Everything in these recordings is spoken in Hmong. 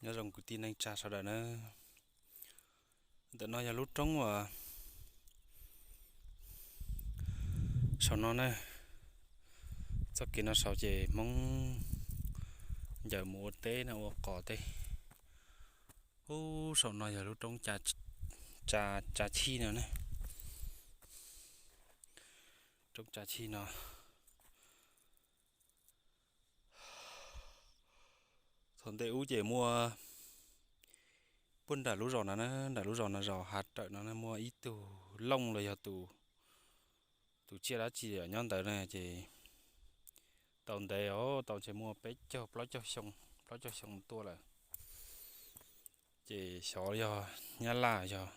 Nyob zoo kwv tij neej tsa sawv daws na. Ntawm no yog lub roob uas saum no na. Txoj kev no saud ces Hmoob ncaws mus ua teb no, ua qos teb. Ub, saum no yog lub roob Tsa Chij no ne. Roob Tsa Chij no. Thaum ntej ub ces muaj, puag nram lub zos no na, nram lub zos no, zos Hav Rawm no muaj ib tug looj los yog tus tsiaj dab tsi nyob ntawd na ces tau ntev os, tau ntshe muaj peb caug plaub caug xyoo, plaub caug xyoo tuaj lawm. Ces xyov yog Nyab Laj, yog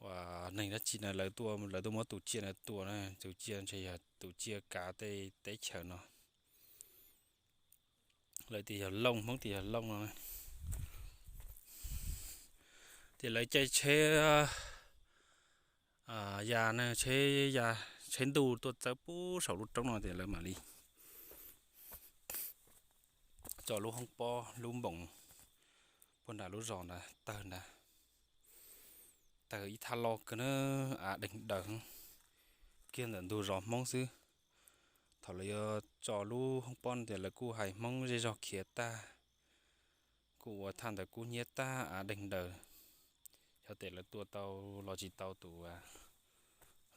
uas neeg dab tsi na, lawv tuaj, lawv tuaj muab tus tsiaj na tua na, tus tsiaj ntshe yog tus tsiaj kav tej teb chaws no. Lawv tias yog looj, Hmoob tias yog looj no. Ces lawv caij tsheb ya na, tsheb ya, tsheb ntuj tuaj txawb puag saum lub roob no ces lawv mam li tso lub hoob pob lub npoos puag nram lub zos ntawd tawg ntawd. Tawg ib thaj loj kawg na, av deeg daws kiag ntawm ntug zos Hmoob xwb. Thaum lawv yuav tso lub hoob pob no ces lawv kuj hais Hmoob zej zog khiav tag, kuj ua thaj ntawd kub hnyiab tag, av deeg daws. Xyov tes lawv tua tau los tsis tau tus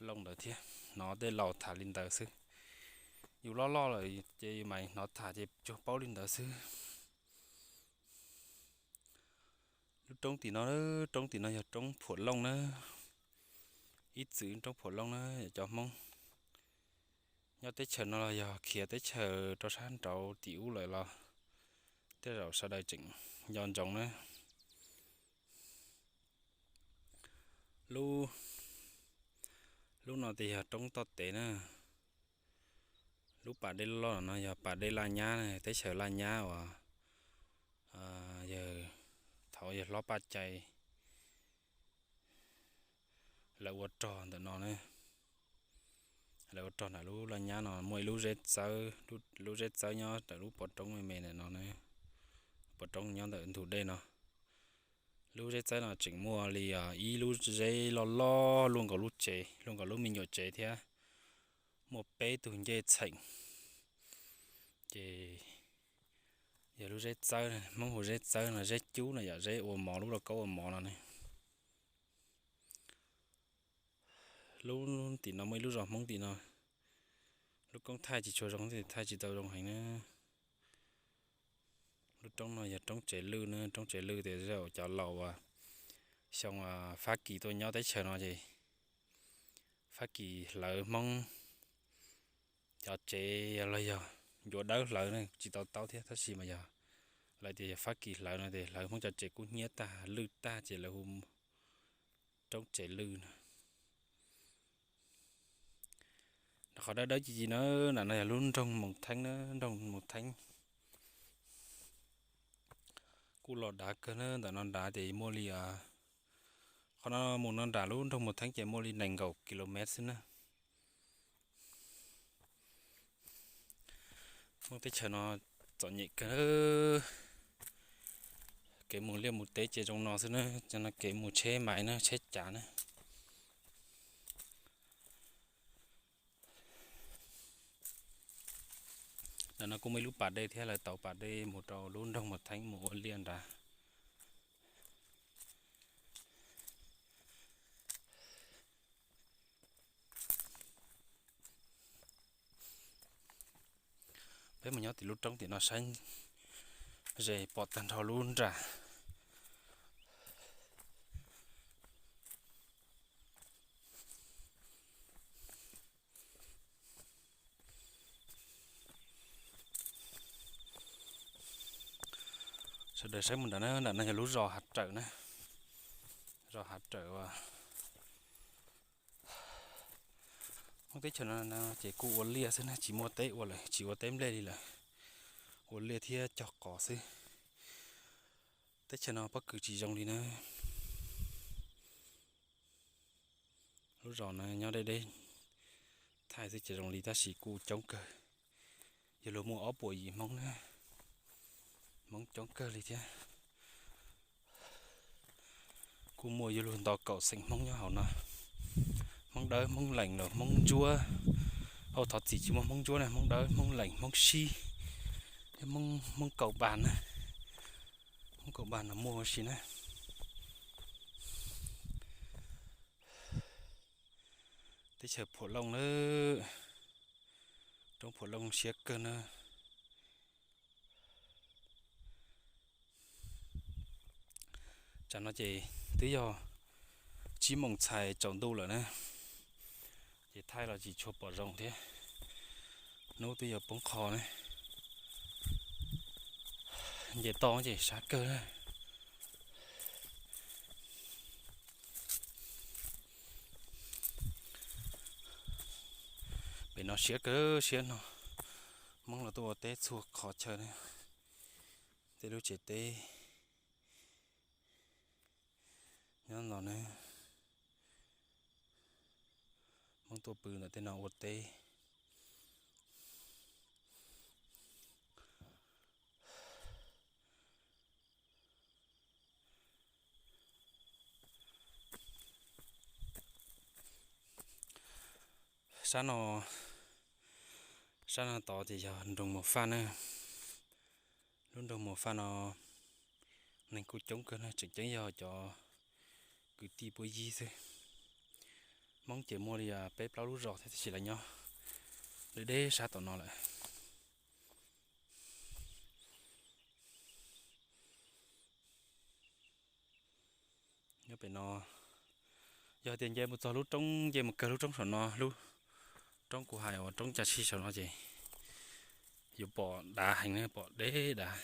looj ntawd thiab, hnov tej laus tham li ntawd xwb. Yus loj loj lawm ces yus mam hnov tham ces tsuas paub li ntawd xwb. Lub roob tim no, roob tim no yog roob Phuam Looj na. Ib txwm roob Phuam Looj na, yog cov Hmoob nyob teb chaws no los yog khiav teb chaws rau sab nraud tim ub lawm los tej zaum sawv daws tseem nco ntsoov na. Lub, lub no ces yog roob Toj Tev na. Lub pas dej loj loj no yog pas dej Laj Nyab na, teb chaws Laj Nyab uas yawg, thaum yawg hlob Paj Cai lawv ua rog ntawm no na. Lawv ua rog ntawm lub Laj Nyab no muaj ib lub zeb txawb, lub zeb txawb nyob ntawm lub pov roob me me ntawm no na, pov roob nyob ntawm ntug dej no. Lub zeb txawb no tseem muaj li ib lub zeb loj loj luaj nkaus lub tsev, luaj nkaus lub me nyuam tsev thiab, muaj peb tug ncej txheem. Ces yog lub zeb txawb, Hmoob hu zeb txawb no, zeb cub no yog zeb ua mov, lub lauj kaub ua mov no ne. Lub tim no muaj ib lub zos Hmoob tim no, lub koob thaij tsis tshua zoo, thaij tsis tau zoo heev na. Lub roob no yog roob Tsev Lwj na, roob Tsev Lwj ces cov laus uas xyoo Fab Kis tuaj nyob teb chaws no ces Fab Kis hlawv Hmoob cov tsev los yog ncuav dawb hlawv na, tsis tau taub thiab tab sis mas yog lawv tias yog Fab Kis hlawv no ces hlawv Hmoob cov tsev kub hnyiab tag lwj tag ces lawv hu roob Tsev Lwj na. Rau qhov dawb dawb ci ci na, nram no yog lub nroog Moos Theeb na, nroog Moos Theeb. Kuj los dav kawg na, ntawm no nrad ces muaj li, qhov no mus no nram lub nroog Moos Theeb ces muaj li nees nkaum kilomev xwb na. Hmoob teb chaws no txom nyem kawg. Kev mus liaj mus teb ces zoo no xwb na, cov no kev mus tsheb maiv na, tsheb cav na. Ntawm no kuj muaj ib lub pas dej thiab, lawv tauv pas dej mus rau lub nroog Moos Theeb mus ua liaj nrad. Peb mus nyob tim lub roob tim no saib ze pom tag nrho lub nram. Sawv daws saib mus nram na, nram no yog lub zos Hav Rawm na. Zos Hav Rawm uas Hmoob teb chaws no ces kuj ua liaj xwb na, tsis muaj teb ua lawm, tsis ua teb nplej li lawm, ua liaj thiab cog qos xwb. Teb chaws no pob kws tsis zoo li na. Lub zos no nyob deb deb, thaij xwb ces zoo li tab sis kuj coob kawg, yog luag muaj ob puas yim Hmoob na. Hmoob coob kawg li thiab. Kuj muaj yuav luag nto kaum xeem Hmoob nyob hauv no. Hmoob Dawb, Hmoob Lees los Hmoob Ntsuab. Au, thov txim, tsis muaj Hmoob Ntsuab na, Hmoob Dawb, Hmoob Lees, Hmoob Sib, thiab Hmoob Kaum Npas na. Hmoob Kaum Npas no muaj ua si na. Teb chaws Phuam Looj na, roob Phuam Looj siab kawg na. Tsam no ces twb yog tsib moos txhais tsaus ntuj lawm na, ces thaij los tsis tshua pom zoo thiab. Hnub twb yuav poob qho na. Nce toj ces sab kawg na. Pem no siab kawg, siab no. Hmoob los tuaj ua teb txhua qhov chaw na. Tej lub tsev teb nyob no na. Hmoob tuaj pw ntawm tej no ua teb. Sab no, sab no tod ces yog nroog Muas Faj na. Lub nroog Muas Faj no neeg kuj coob kawg na, tseem ceeb yog cov kwv tij puab yig xwb. Hmoob ces muaj li peb plaub lub zos thiab, tab sis lawv nyob deb deb sab tom no lawm. Nyob pem no, yog tias nce mus txog lub roob, nce mus kawg lub roob saum no, lub roob kuv hais uas roob Cas Sij saum no ces yuav pom dav heev na, pom deb dav.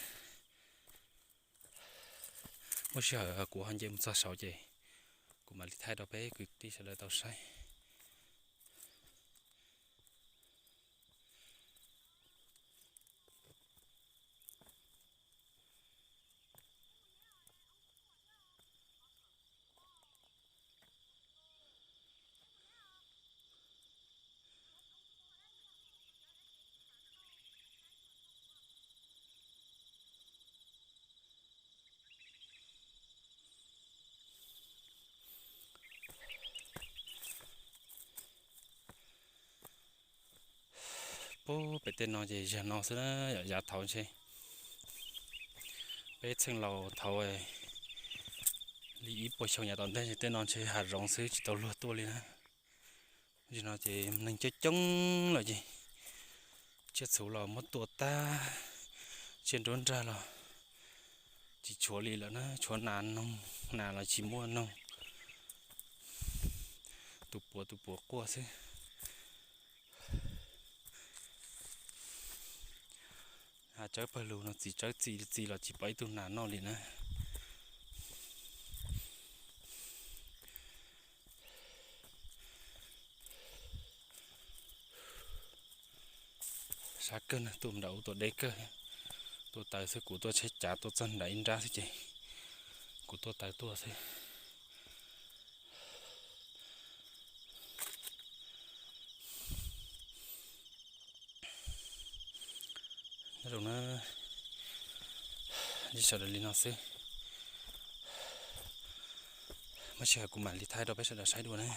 Muaj sij hawm kuv ho nce mus txog saud ces kuv mam li thaij rau peb kwv tij sawv daws tau saib. Puag pem tej no ces yog no xwb na, yog yav thaud ntshe peb txheej laus thaud li ib puas xyoo yav tom ntej ces tej no ntshe hav zoov xwb tsis tau luag tuaj li na. Tam sim no ces neeg coob coob lawm ces tsiaj txhu los muab tua tag, tsiaj nruab nrag los tsis tshuav li lawm na, tshuav nas noog, nas los tsis muaj noog, tus puav tus puav quaj xwb. Hav tsawb pawg lug no txiv tsawb txi txi los tsis pom ib tug nas noj li na. Sab kawg na, tuaj nram ub tuaj deb kawg. Tuaj taws xwb, kuv tuaj tsheb cav tuaj txog nram ib nrab xwb ces kuv tuaj taws tuaj xwb. Nyob zoo na, sawv daws li no xwb. Muaj sij hawm kuv mam li thaij rau peb sawv daws saib dua na.